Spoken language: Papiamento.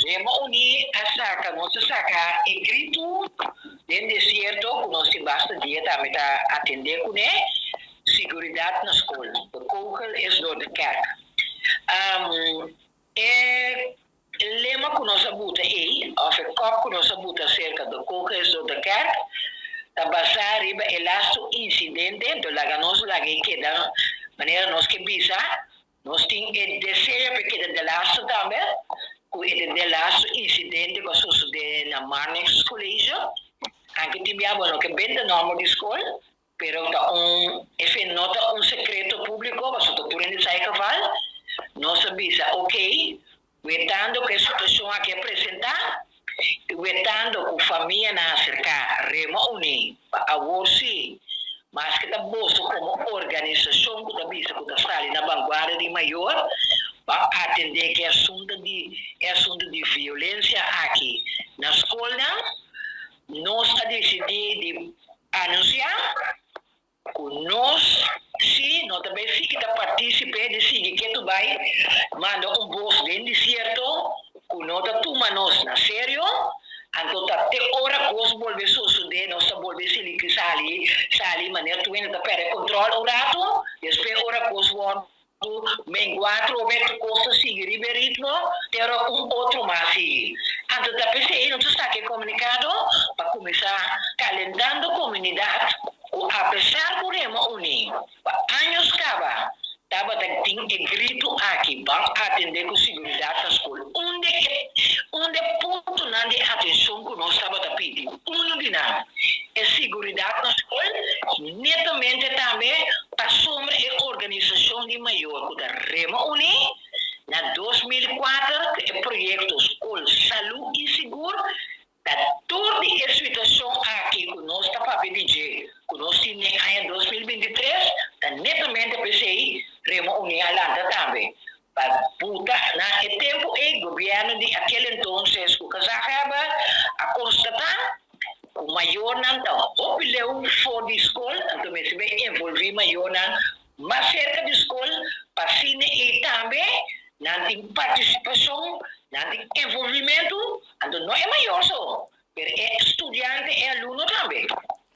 Rema Uní a saka, nos a saka e gritu den desierto ku nos tin basta dia tambe ta atendé kuné, Siguridat na skol, de kogel is door de kerk. E lema ku nos a buta ei, òf e kòp ku nos a buta aserka de kogel is door de kerk, ta basá riba e lastu insidente, enton laga nos laga e keda manera nos ke bisa. Nos tin e deseo pa e keda delastu tambe, ku e ta delastu insidente ku a sosodé na Marnix College. Anke tin bia bo no ke benta nòmber di skol, pero ta un efe no ta un sekreto públiko, pasobra ta tur hende sa e geval. Nos a bisa okey, wetando ku e situashon aki a presentá i wetando ku famianan a serká Rema Uní pa awor sí, maske ta boso komo organisashon ku ta bisa ku ta sali na vanguardia di mayor pa atendé ku e asuntu di e asuntu di violensia aki na skolnan, nos a disidí di anunsiá Ku nos si no ta bay sigui ta participe di sigui ketu bay manda un bos den desierto ku no ta tuma nos na serio, anto ta te ora kos bolbe sosode nos ta bolbe sili sali sali manera tur hende ta perde control un rato, despues ora kos wordo Mengua atrobe tur kos ta sigui riba e ritmo, pero un otro mas sigui. Anto ta p'esei nos a saka e komunikado pa kuminsá kalentando komunidat ku apesar ku Rema Uní pa años kaba tabata tin e gritu aki ban atendé ku siguridat na skol. Un di e un di e puntonan di atenshon ku nos tabata pidi, unu di nan, e siguridat na skol, netamente tambe Pasobra e organisashon di mayor ku ta Rema Uní, na 2004 ku e proyekto Skol Salú i Sigur, ta tur di e situashon aki ku nos ta papia di dje, ku nos tin den aña 2023, ta netamente p'esei Rema Uní a lanta tambe, pa buta na e tempu ei gobièrnu di akel entonces ku Gezaghebber a konstatá ku mayornan ta hopi leu for di skol, anto mester bay envolví mayornan mas serka di skol pa asina ei tambe nan tin partisipashon, nan tin envolvimentu, anto no e mayor so, pero e studiante, e alumno tambe.